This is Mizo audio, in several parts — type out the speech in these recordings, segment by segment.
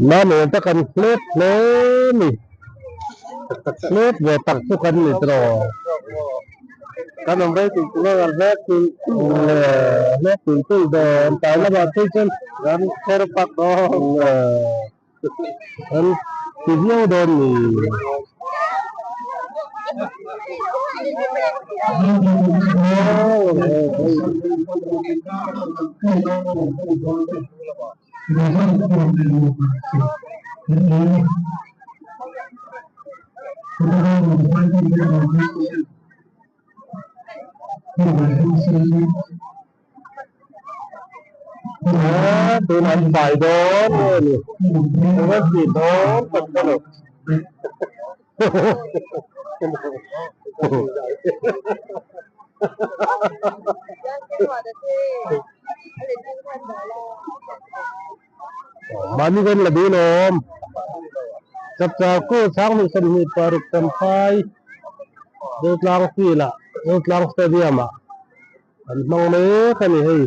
Mamawh te kan hlep hle ni. Hlep ve tak chu kan ni tawh. Kan awm rei tih tih kan hlep tih tih le hlep tih tih dawn tlai lamah phei chuan kan kher pak dawn kan ti viau dawn ni. Tun an fai dawn nge ni eng a ti dawn tak ka lo. Mahni kan la dil awm. Chapchar ku Sanghnih 26 Champhai Zotlang field ah Zotlang Stadium ah an hmang mek a ni hei.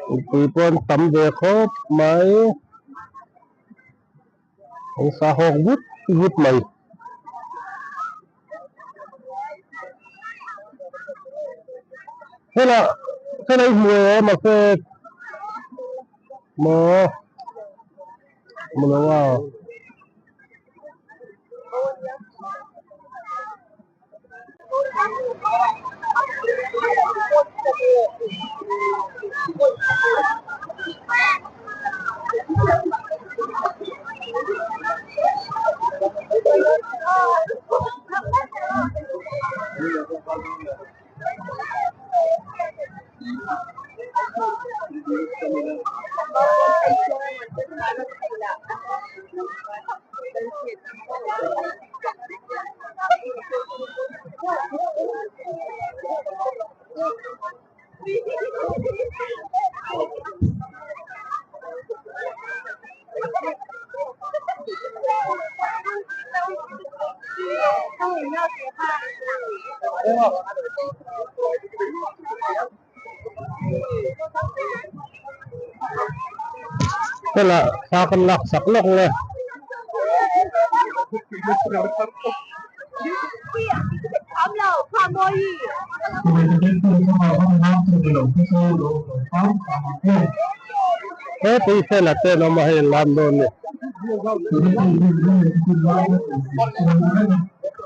Mipui pawh an tam ve khawp mai. An sa hawk vut vut mai. Hela hela i hmu em a fek maw hmu lo a. Hela thla kan lak sak lawk nge. He tui fela te an awm a hei an lam dawn ni.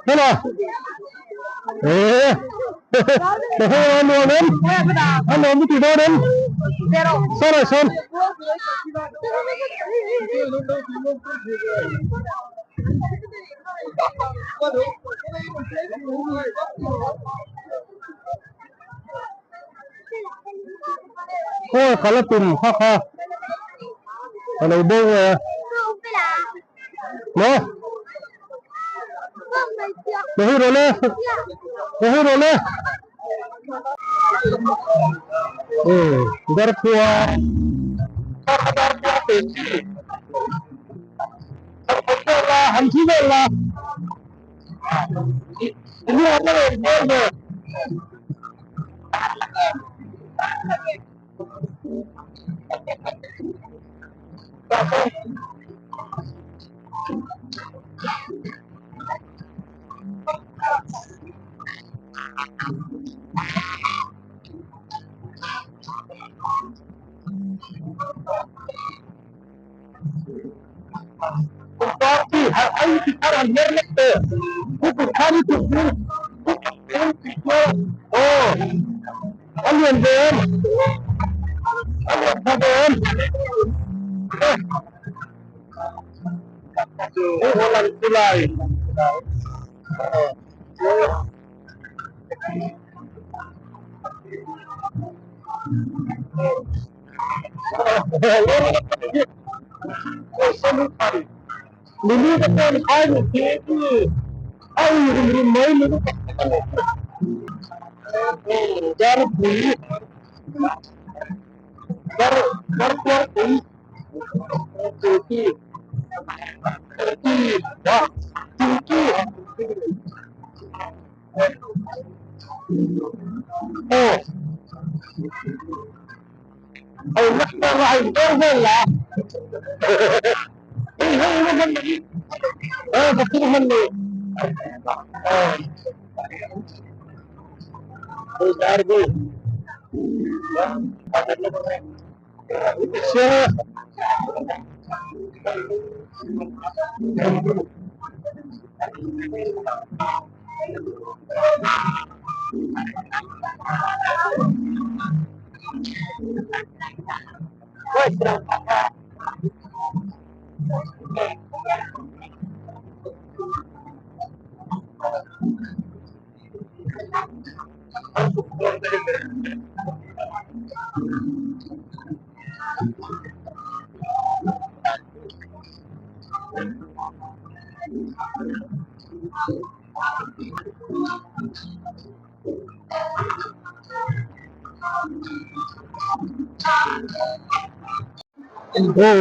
Hela Eh Hehe a nuam em a nuam i ti dawn em Sawn ah sawn Aw ka la tum kha kha ka lo bo nge maw Lo rawh le lo rawh le umm darkhua darkhua tih chi han thi vel la A lian ve em a lian tha ve em hei haw lan chu lai Lily te pawh an khai ni khi a ui rim rim mai ni Darpui dar darkhuarpui Turkey Turkey Turkey aw. Aw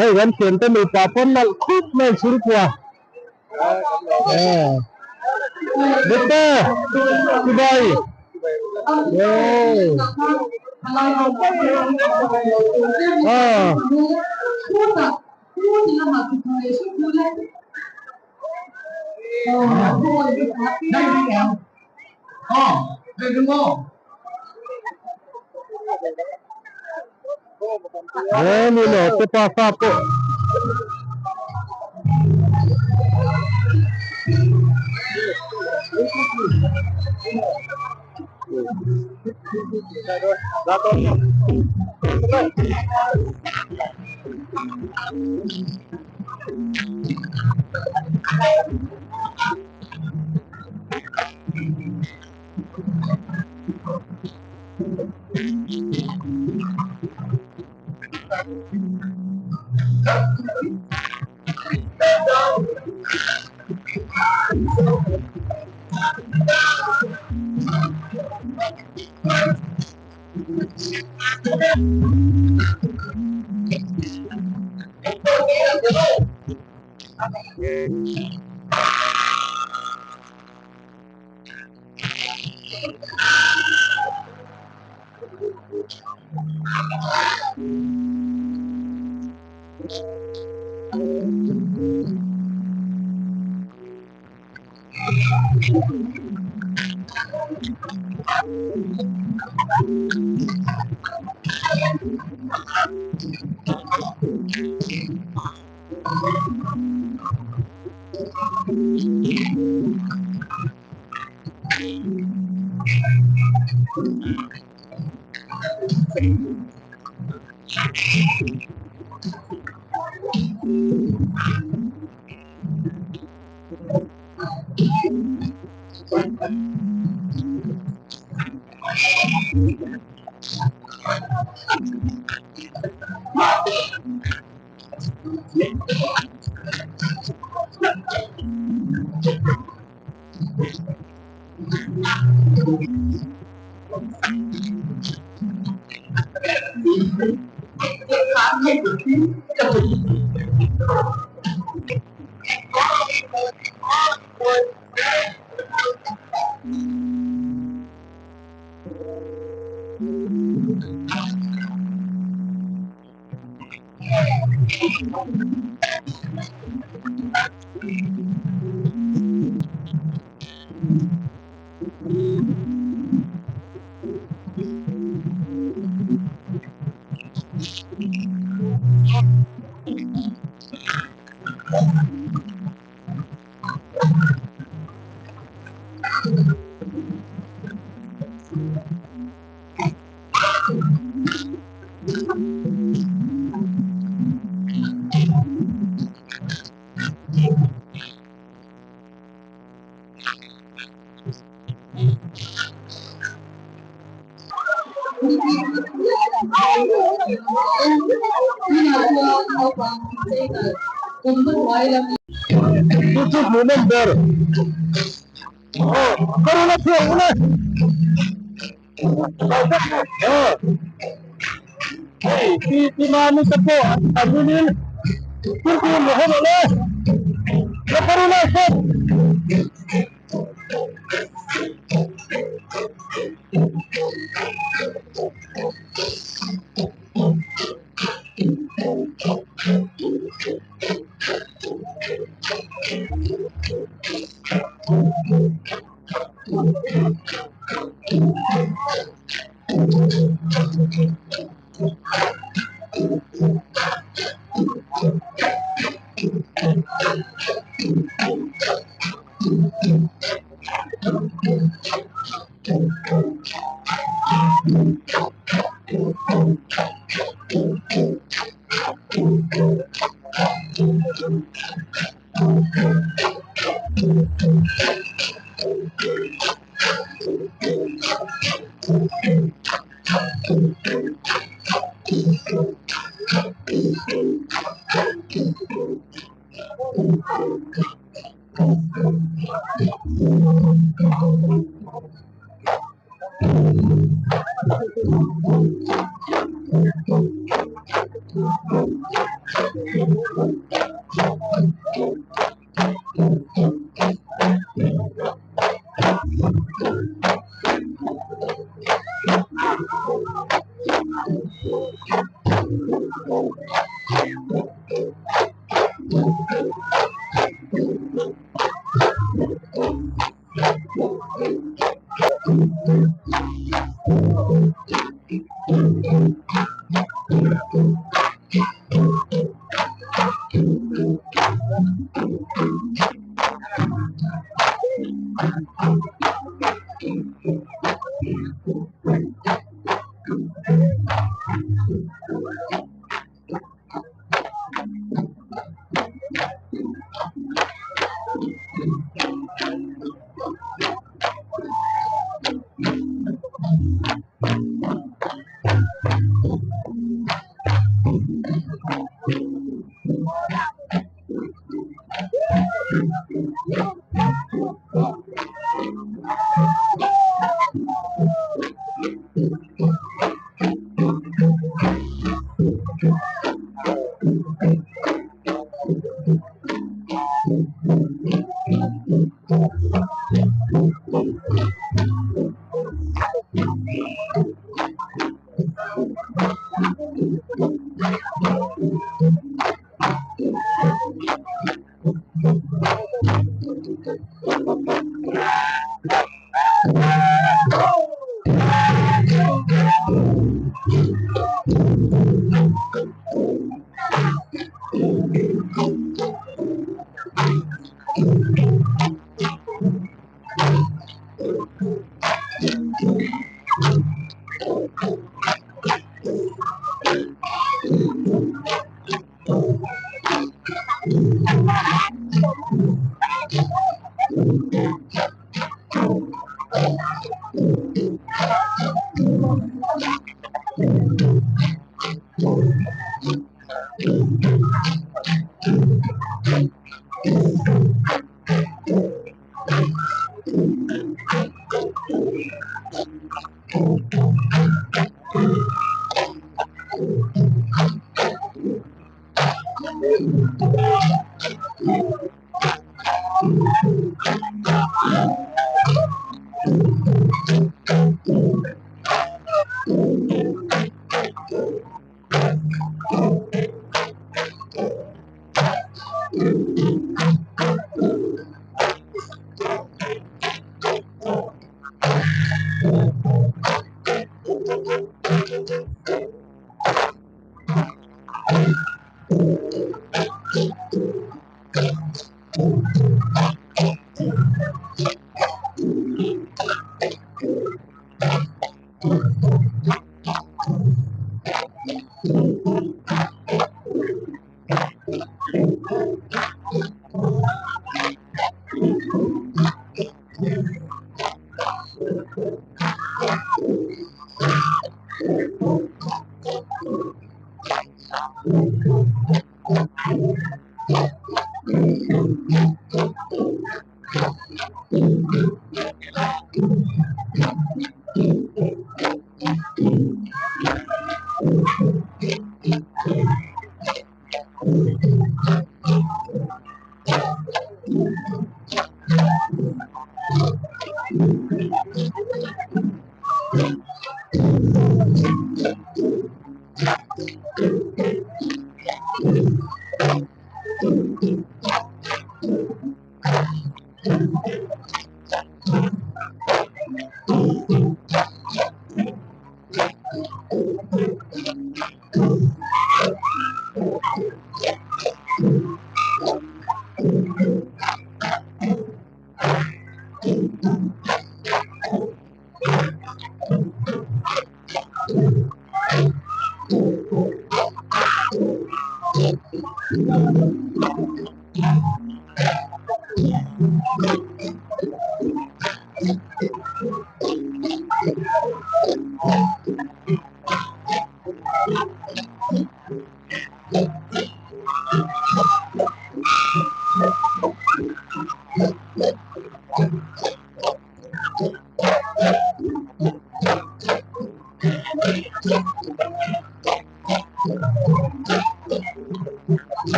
hei kan thiante nupa pawn nalh khup mai chhungkua Doctor Dubai aw aw ni lo te pa fa pawh. Chu chu hmuh nawm ber aw ka rawn a chhuak ule hei ti ti mami te pawh an rin in thil tur ho le ka rawn a chhuak.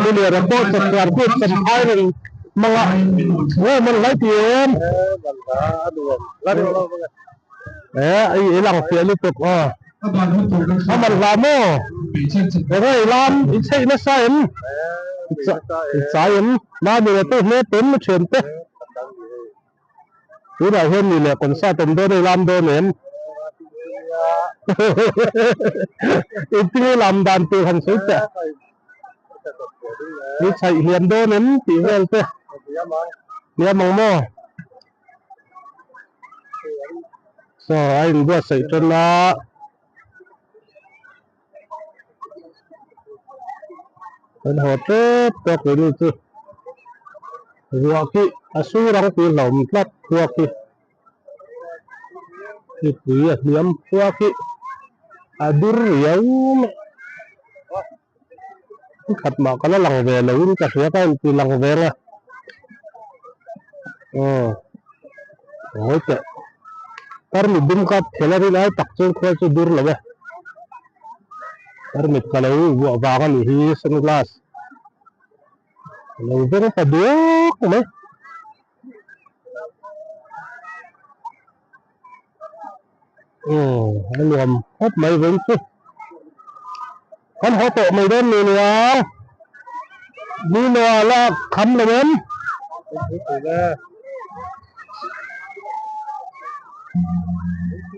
Puliana pawh chawhchhuan kut champhai reng hmang a nge man hlai ti em e i lang fiah lutuk aw a man hla maw enge i lam i chheih nasa em i chai em mahni leh pawh hmel pen na thian te Tunah hian ni leh concert awm dawn a i lam dawn em? Engtin nge lam dan tur han sawi teh? I chhaih hliam dawn em tih vel te hliam ang maw? Saw a inbuatsaih tan a. Kan haw tep tawk rih ni chu ruah khi a sur ang tih hlauhawm tlat khua khi mipui a hniam khua khi a dur riau mai khat mah ka la lang ve lo in ka hria ka inti lang ve ang a aw ngawi teh tarmit dum kha phel a rin ai tak chuan khua chu dur lo e. Tarmit ka lo vuah vang a nih hi sunglass a lo veng ta duak mai. Aw a nuam khawp mai veng chu. Kan haw tawh mai dawn ni nia. Ni noa la kham lo em?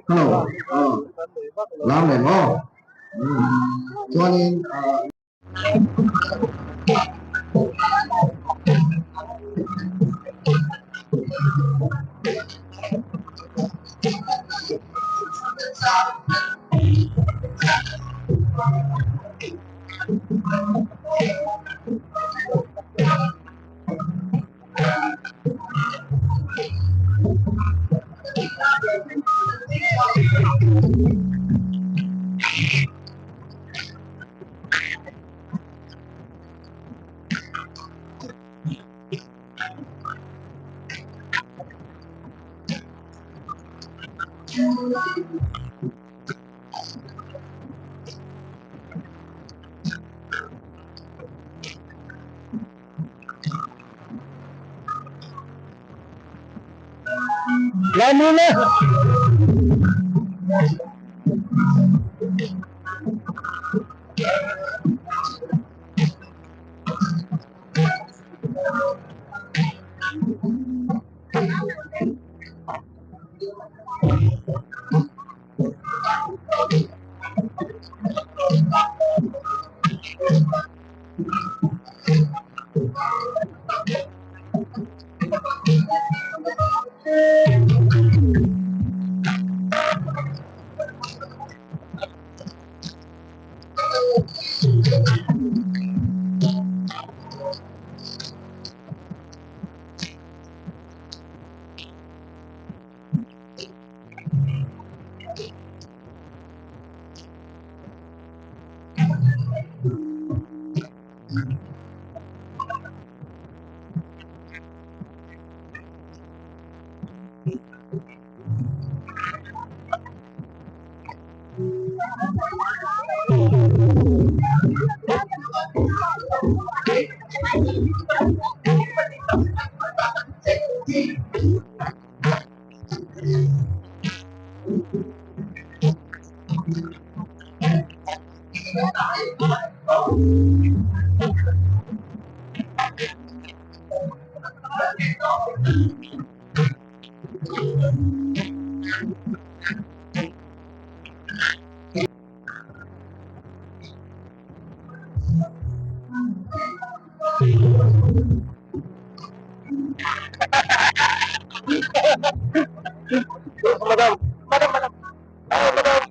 Hello, lam leh maw? Chuanin Lamuna. Madam. Madam, madam. Madam.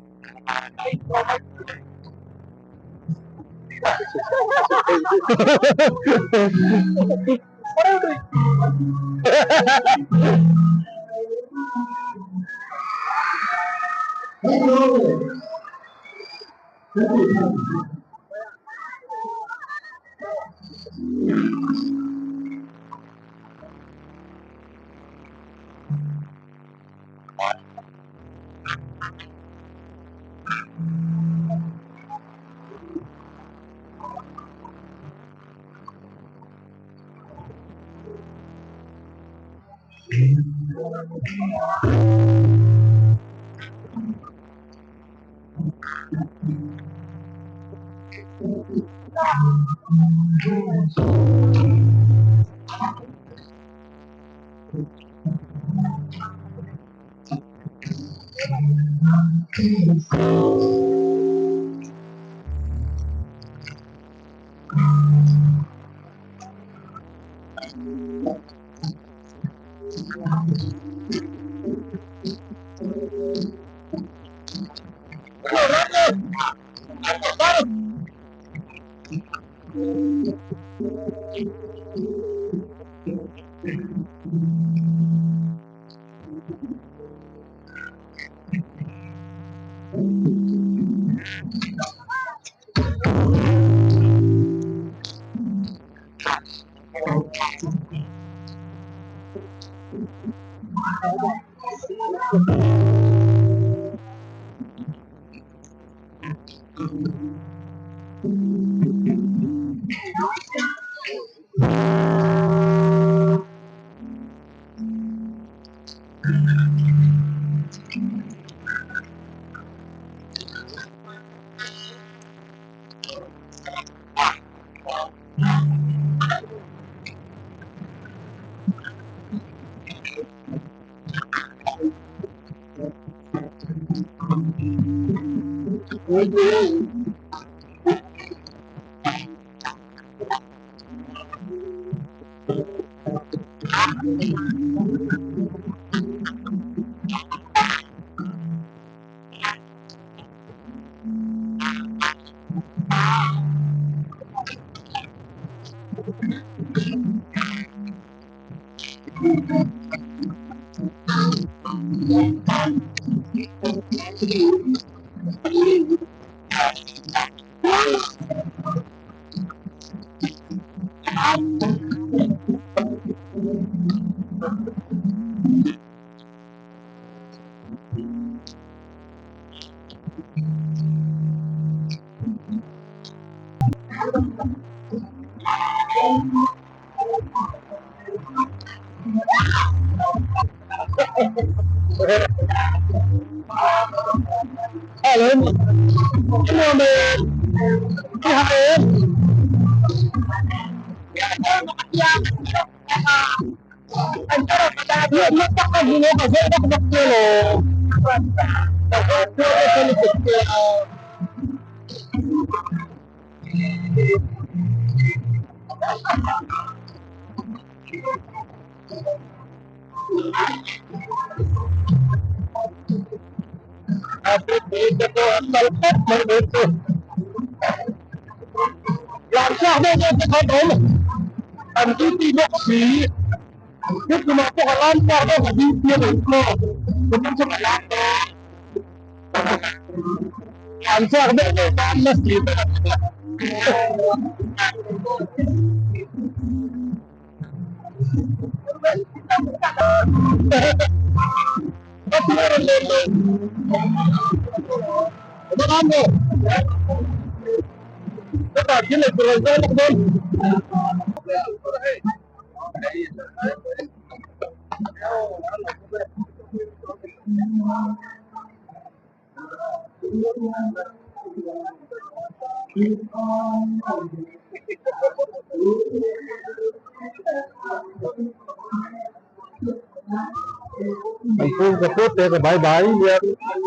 An pum ka put te ka bai bai nia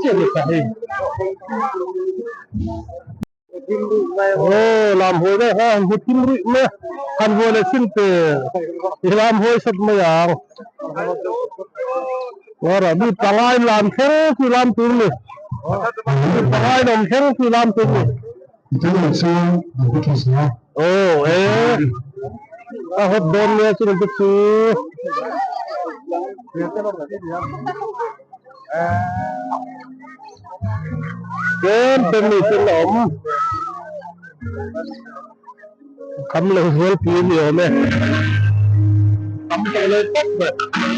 chiah ni kha hei. Aw lam hawi deuh kha han hmu thim ruih mai a, han vuah leh sin te i lam hawi sat mai ang. Ngawrah mi pangai lam thleng chu lam tur ni. Mi pangai lam thleng chu lam tur ni. Aw e a hot dawn nia chu te chu. Tlem te mi chu la awm. Kham lo zual pui ni awm e. Tam tawh lo tawp mai.